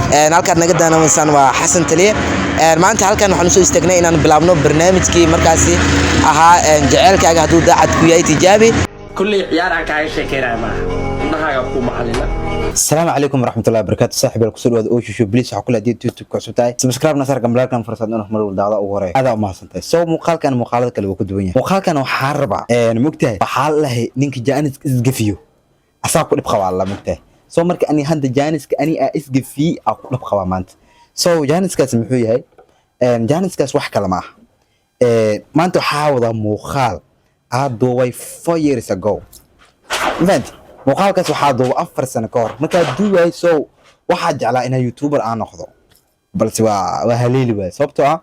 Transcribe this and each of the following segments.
Halkaad naga daanawaysaan waa Xasan Taliye. Maanta halkan waxaan usoo istaagnay inaan bilaabno barnaamijkii markaasi ahaa Jaceylkaaga Hadduu Daacad Ku Yahay Tijaabi. Kulley ciyaar aan kaaga sheekeynaya maaha, indhahaaga ku macalina. Asalaamu calaykum waraxmatullahi wabarakaatu. Saaxiib yaal, kusoo dhawaada Oshusho. Please, waxaa kule haddii YouTube ka cusub tahay, subscribe nasar gambalaalkan fursad inuu mar walba daawada ugu horeeyo. Aad u mahadsantahay. So muuqaalkan muuqaalada kale wuu ka duwan yahay. Muuqaalkan waxaa rabaa, mogtahay, waxaa la lahay ninka jaaniska isgafiyo asaa ku dhib qabaa la mogtahay. So marka ani hadda jaaniska ani aa isgafiyey aa ku dhib qabaa maanta. So jaaniskaas muxuu yahay? Jaaniskaas wax kale ma aha. Maanta waxaa wadaa muuqaal aa duubay 4 years ago. Mafahant? Muuqaalkaas waxaa duuba 4 sano ka hor markaa duuwaay. So waxaa jeclaa inaa YouTuber aan noqdo, balse waa haleeli waay, sababtoo ah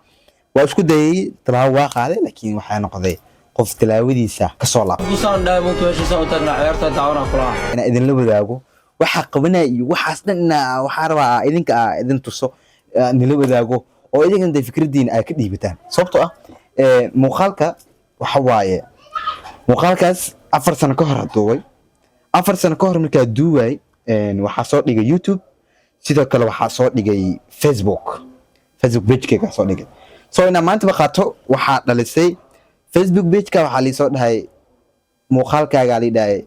waa isku dayay, tallaabo waa qaaday, laakiin waxaa noqday qof tallaabadiisa kasoo laabtay. Kusaan dhahay mugta meesha u tagnaa ciyaarta daawana kulaha. Inaa idinla wadaago waxaa qabanaya iyo waxaas dhan, inaa waxaa rabaa idinka aa idin tuso, nila wadaago oo idinkan dee fikradiina ay ka dhiibataan, sababtoo ah muuqaalka waxa waaye muuqaalkaas 4 sano ka hor duubay. 4 sano ka hor markaa duuwaay, waxaa soo dhigay YouTube, sidoo kale waxaa soo dhigay Facebook pagekeyga soo dhigay. So inaa maantaba qaato waxaa dhalisay Facebook pageka. Waxaa liisoo dhahay muuqaalkaagaa lii dhahay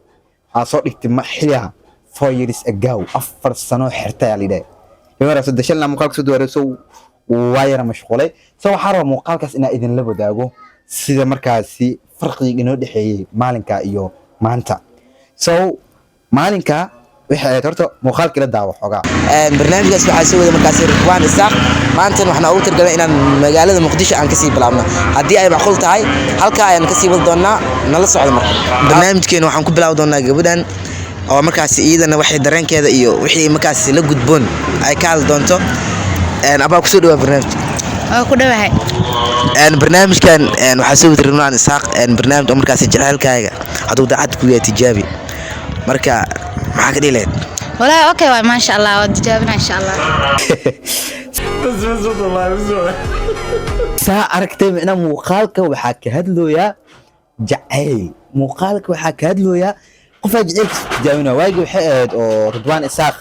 waxaa soo dhigtay ma xiliga 4 years ago, 4 sano xirtay aa lii dhahay. Yamara saddex shalna muuqaalka soo duwaray. So waa yara mashquulay. So waxaa rabaa muuqaalkaas inaa idinla wadaago sida markaasi farqiga inoo dhexeeyey maalinka iyo maanta. So maalinka waxay ahayd, horta muuqaalkii la daawo xoogaa. Barnaamijkaas waxaa soo wada markaasi Ridwaan Isaaq. Maantan waxaan ugu talagalay inaan magaalada Muqdisho aan kasii bilaabno. Haddii ay macquul tahay, halkaa ayaan kasii wadi doonaa. Nala socda. Marka barnaamijkeena waxaan ku bilaabi doonaa gabadhan oo markaasi iyadana waxay dareenkeeda iyo wixii markaasi la gudboon ay ka hadli doonto. Abaa, kusoo dhawaa barnaamijka. Waa ku dhawahay. Barnaamijkan waxaa soo wada Ridwaan Isaaq, barnaamij oo markaasi Jaceylkaaga Hadduu Daacad Ku Yahay Tijaabi. Marka maxaa ka dhihi lahayd? Walaahi okay waay, maasha Allah, waa tijaabina insha Allah. Bas bas wallahi bas. Saa aragtay, micnaa muuqaalka waxaa ka hadlooyaa jacayl. Muuqaalka waxaa ka hadlooyaa qofaa jacaylkiisa tijaabinaya. Waagii waxay ahayd oo Ridwaan Isaaq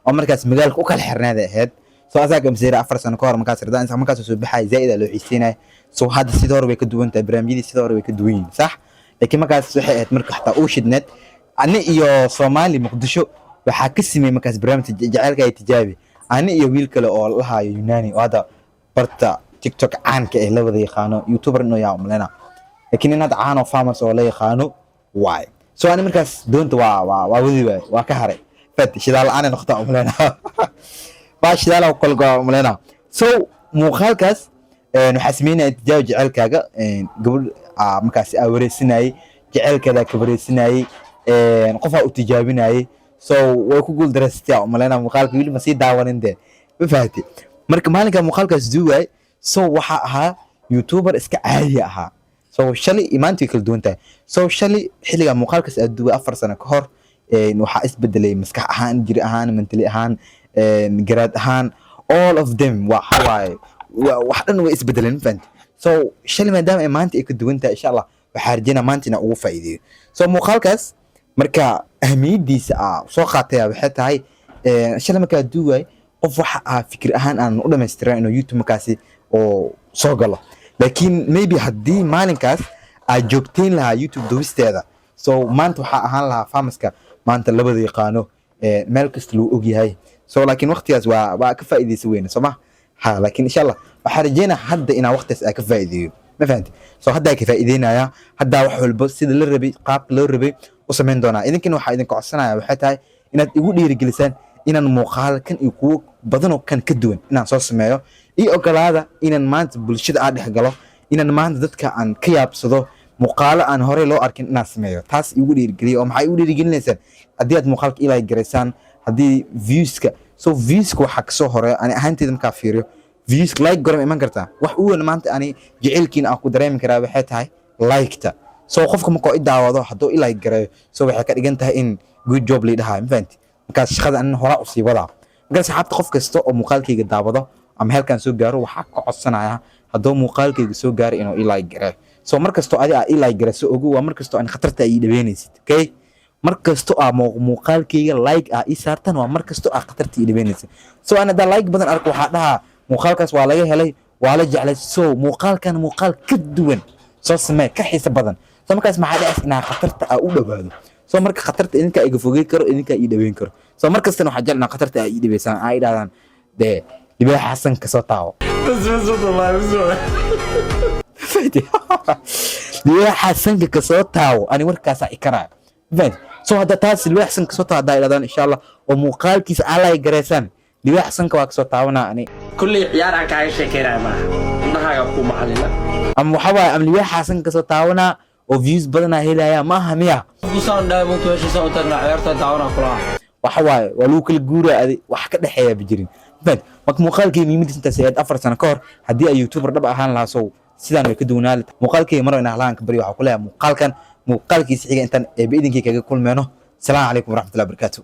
oo markaas magaalka u kala xirneed ay ahayd. So asaa gamseera 4 sano ka hor. Markaas Ridwaan Isaaq markaas soo baxay zaa'id aa loo xiiseynaya. So hadda sidii hore way ka duwan tahay, barnaamijyadii sidii hore way ka duwan yihiin, sax, laakiin markaas waxay ahayd marka xataa uu shidneed ani iyo Soomaali Muqdisho waxaa ka sameeyey markaas barnaamijka Jacaylka Ay Tijaabi, ani iyo wiil kale oo la lahaayo Yunani oo hadda barta TikTok caanka eh la wada yaqaano, YouTuber inuu yaa umaleynaa, laakiin nin hadda caan oo famous oo la yaqaano waay. So ani markaas doonta waa wadi waay, waa ka haray. Fat shidaal la'aan ay noqotaa umaleynaa, baa shidaal ku kala go'a umaleynaa. So muuqaalkaas waxaa sameynaya Tijaabi Jaceylkaaga. Gabadh markaas aa wareysanayay, jaceylkeeda ka wareysanayay, qofaa u tijaabinayay. So way ku guuldareysatay umaleynaa. Muuqaalka weli ma sii daawanin dee, ma fahatay? Marka maalinka muuqaalkaas duuwaay, so waxaa ahaa YouTuber iska caadi ahaa. So shalay iyo maanta way kala duwan tahay. So shalay xilligaa muuqaalkaas aad duway 4 sano ka hor, waxaa isbedelay maskax ahaan, jir ahaan, mentally ahaan, garaad ahaan, all of them waxa waaye wax dhan way isbedeleen, ma fahanti? So shalay maadaama ay maanta ay ka duwan tahay, insha Allah waxaa rajeynaa maanta inaan ugu faa'iideeyo. So muuqaalkaas marka ahmiyadiisa aa soo qaataya waxay tahay, shalay markaa duuwaay qof waxa ah fikir ahaan aan u dhamaystiran inuu YouTube markaasi oo soo galo, laakiin maybe haddii maalinkaas aad joogteyn lahaa YouTube duubisteeda, so maanta waxaa ahaan lahaa famouska maanta labada yaqaano, meel kasta lagu ogyahay. So laakiin waqtigaas waa ka faa'iideysa weyne, soo ma ha? Laakiin insha Allah waxaa rajeynaa hadda inaa waqtigaas aa ka faa'iideeyo, ma fahanti? So haddaa ka faa'iideynaya, haddaa wax walba sida la rabay, qaabka loo rabay u samayn doonaa. Idinkana waxaa idinka codsanaya waxay tahay inaad igu dhiirigelisaan inaan muuqaal kan iyo kuwo badanoo kan ka duwan inaan soo sameeyo. Io ogolaada inaan maanta bulshada aan dhex galo, inaan maanta dadka aan ka yaabsado, muuqaalo aan horey loo arkin inaan sameeyo. Taas igu dhiirigeliya. Oo maxay igu dhiirigelinaysaan? Haddii aad muuqaalka ilaa garaysaan, haddii viewska, so viewska waxaa kasoo horeeya, ani ahaanteyda markaa fiiriyo viewska, like gorama iman kartaa. Wax u weyn maanta ani jaceylkiina aan ku dareemi karaa waxay tahay like-ta. So qofka markuu i daawado, hadduu i like gareeyo, so waxay ka dhigan tahay in good job lii dhahayo, ma fahanti? Markaas shaqada anin horaa usii wadaa. Markaa saxaabta, qof kasta oo muuqaalkayga daawado ama heelkan soo gaaro, waxaa ka codsanaya hadduu muuqaalkayga soo gaaro inuu i like gareeyo. So mar kastoo adi aa i like gareyso, ogo waa mar kastoo aan khatarta ay ii dhaweynaysid. Okay. Mar kasto aa muuqaalkayga like aa ii saartan, waa mar kasto aa khatarta ii dhaweynaysa. So aan haddaa like badan arko, waxaa dhahaa muuqaalkaas waa laga helay, waa la jeclay. So muuqaalkan muuqaal ka duwan soo samee, ka xiiso badan. So markaas maxaa dhacaysa? Inaa khatarta aa u dhawaado. So marka khatarta idinkaa iga fogey karo, idinkaa ii dhaweyn karo. So mar kastana waxaa jecel inaa khatarta aa ii dhaweysaan, aa ii dhahdaan dee libaaxa xasan kasoo taawo. بس بس والله بس. Libaaxa sanka kasoo taawo, ani warkaasaa ikaraayo. Fahant? So hadda taas libaax sanka kasoo taawo haddaa idhahdaan, insha Allah, oo muuqaalkiisa aa like gareysaan, libaax sanka waa kasoo taawanaa ani. Kulley ciyaar aan kaaga sheekeynaya maaha, indhahaaga ku macalina. Ama waxa waaye, ama libaaxa sanka kasoo taawanaa oo views badanaa helaya, ma aha miya? Kusaan dhahay mugta meesha soo tagnaa, ciyaarta daawana kulaha. Waxa waaye, waa lagu kala guuraa, adi wax ka dhexeeya ba jirin. Fahant? Marka muuqaalkii muhiimadiisa intaas ahayd. 4 sano ka hor haddii ay YouTuber dhab ahaan lahaa, sow sidaan way ka duwanaa lahayd. Muuqaalkii mar inaan halahan ka baryo, waxaa ku leeyahay muuqaalkan muuqaalkiisa xiga intaan eebe idinkii kaga kulmeyno, asalaamu calaykum waraxmatullahi wabarakaatu.